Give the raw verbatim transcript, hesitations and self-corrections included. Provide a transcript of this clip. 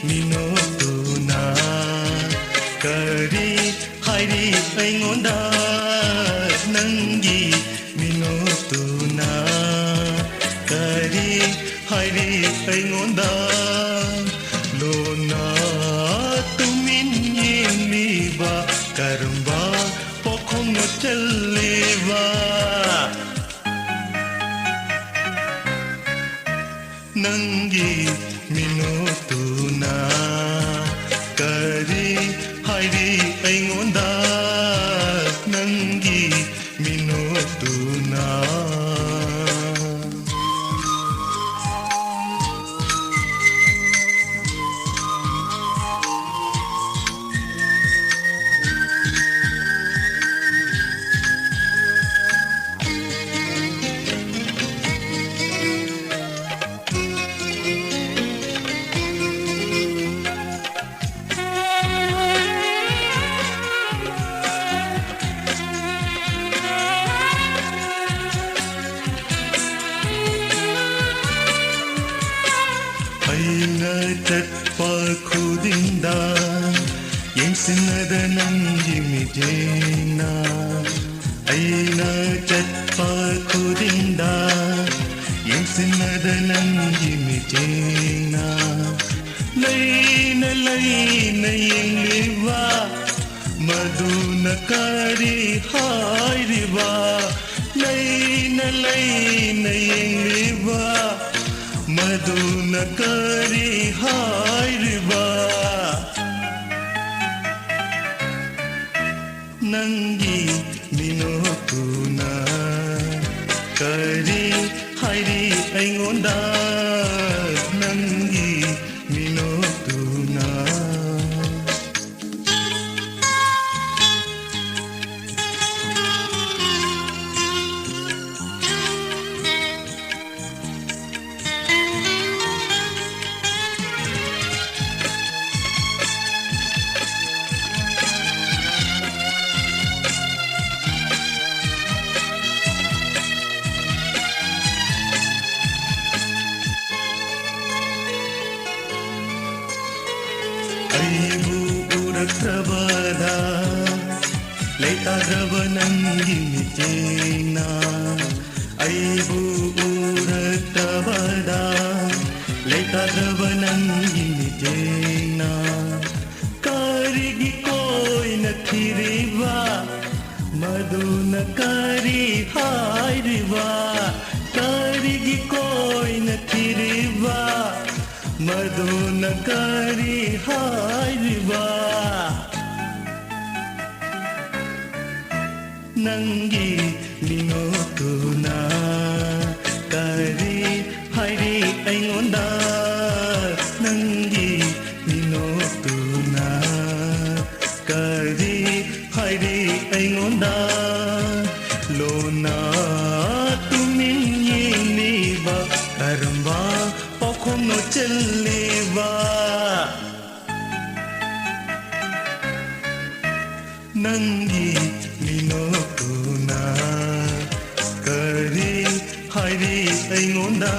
ꯃꯤꯅꯣꯛꯇꯨꯅ ꯀꯔꯤ ꯍꯥꯏꯔꯤ ꯑꯩꯉꯣꯟꯗ? ꯅꯪꯒꯤ ꯃꯤꯅꯣꯛꯇꯨꯅ ꯀꯔꯤ ꯍꯥꯏꯔꯤ ꯑꯩꯉꯣꯟꯗ? ꯂꯣꯟꯅ ꯇꯨꯃꯤꯟ ꯌꯦꯡꯂꯤꯕ ꯀꯔꯝꯕ ꯄꯥꯎꯈꯣꯡꯅꯣ ꯆꯜꯂꯤꯕ? ꯅꯪꯒꯤ ꯃꯤꯅꯣꯛꯇꯨꯅ ꯀꯔꯤ ꯍꯥꯏꯔꯤ ꯑꯩꯉꯣꯟꯗ? ꯅꯪꯒꯤ ꯃꯤꯅꯣꯛꯇꯨꯅ꯫ ꯑꯩꯅ ꯆꯠꯄ ꯈꯨꯗꯤꯡꯗ ꯌꯦꯡꯁꯤꯟꯅꯗ ꯅꯪꯒꯤ ꯃꯤꯠꯌꯦꯡꯅ꯫ ꯑꯩꯅ ꯆꯠꯄ ꯈꯨꯗꯤꯡꯗ ꯌꯦꯡꯁꯤꯟꯅꯗ ꯅꯪꯒꯤ ꯃꯤꯠꯌꯦꯡꯅ꯫ ꯂꯩꯅ ꯂꯩꯅ ꯌꯦꯡꯂꯤꯕ ꯃꯗꯨꯅ ꯀꯔꯤ ꯍꯥꯏꯔꯤꯕ? ꯂꯩꯅ ꯂꯩꯅ ꯌꯦꯡꯂꯤꯕ ꯃꯗꯨꯅ ꯀꯔꯤ ꯍꯥꯏꯔꯤꯕ? ꯅꯪꯒꯤ ꯃꯤꯅꯣꯛꯇꯨꯅ ꯀꯔꯤ ꯍꯥꯏꯔꯤ ꯑꯩꯉꯣꯟꯗ? ꯅꯪꯒꯤ ꯃꯤꯅꯣꯛꯇꯨꯅ꯫ ꯑꯩꯕꯨ ꯎꯔꯛꯇ꯭ꯔꯕꯗ ꯂꯩꯇꯥꯗ꯭ꯔꯕ ꯅꯪꯒꯤ ꯃꯤꯠꯌꯦꯡꯅ, ꯑꯩꯕꯨ ꯎꯔꯛꯇ꯭ꯔꯕꯗ ꯂꯩꯇꯥꯗ꯭ꯔꯕ ꯅꯪꯒꯤ ꯃꯤꯠꯌꯦꯡꯅ ꯀꯔꯤꯒꯤ ꯀꯣꯏꯅ ꯊꯤꯔꯤꯕ? ꯃꯗꯨꯅ ꯀꯔꯤ ꯍꯥꯏꯔꯤꯕ? ꯀꯔꯤꯒꯤ ꯀꯣꯏꯅ ꯊꯤꯔꯤꯕ? ꯃꯗꯨꯅ ꯀꯔꯤ ꯍꯥꯏꯔꯤꯕ? ꯅꯪꯒꯤ ꯃꯤꯅꯣꯛꯇꯨꯅ ꯀꯔꯤ ꯍꯥꯏꯔꯤ ꯑꯩꯉꯣꯟꯗ? ꯅꯪꯒꯤ ꯃꯤꯅꯣꯛꯇꯨꯅ ꯀꯔꯤ ꯍꯥꯏꯔꯤ ꯑꯩꯉꯣꯟꯗ? ꯂꯣꯟꯅ ꯇꯨꯃꯤꯟ ꯌꯦꯡꯂꯤꯕ ꯀꯔꯝꯕ ꯄꯥꯎꯈꯣꯝꯅꯣ ꯆꯜꯂꯤꯕ? ꯅꯪꯒꯤ ꯃꯤꯅꯣꯛꯇꯨꯅ ꯀꯔꯤ ꯍꯥꯏꯔꯤ ꯑꯩꯉꯣꯟꯗ?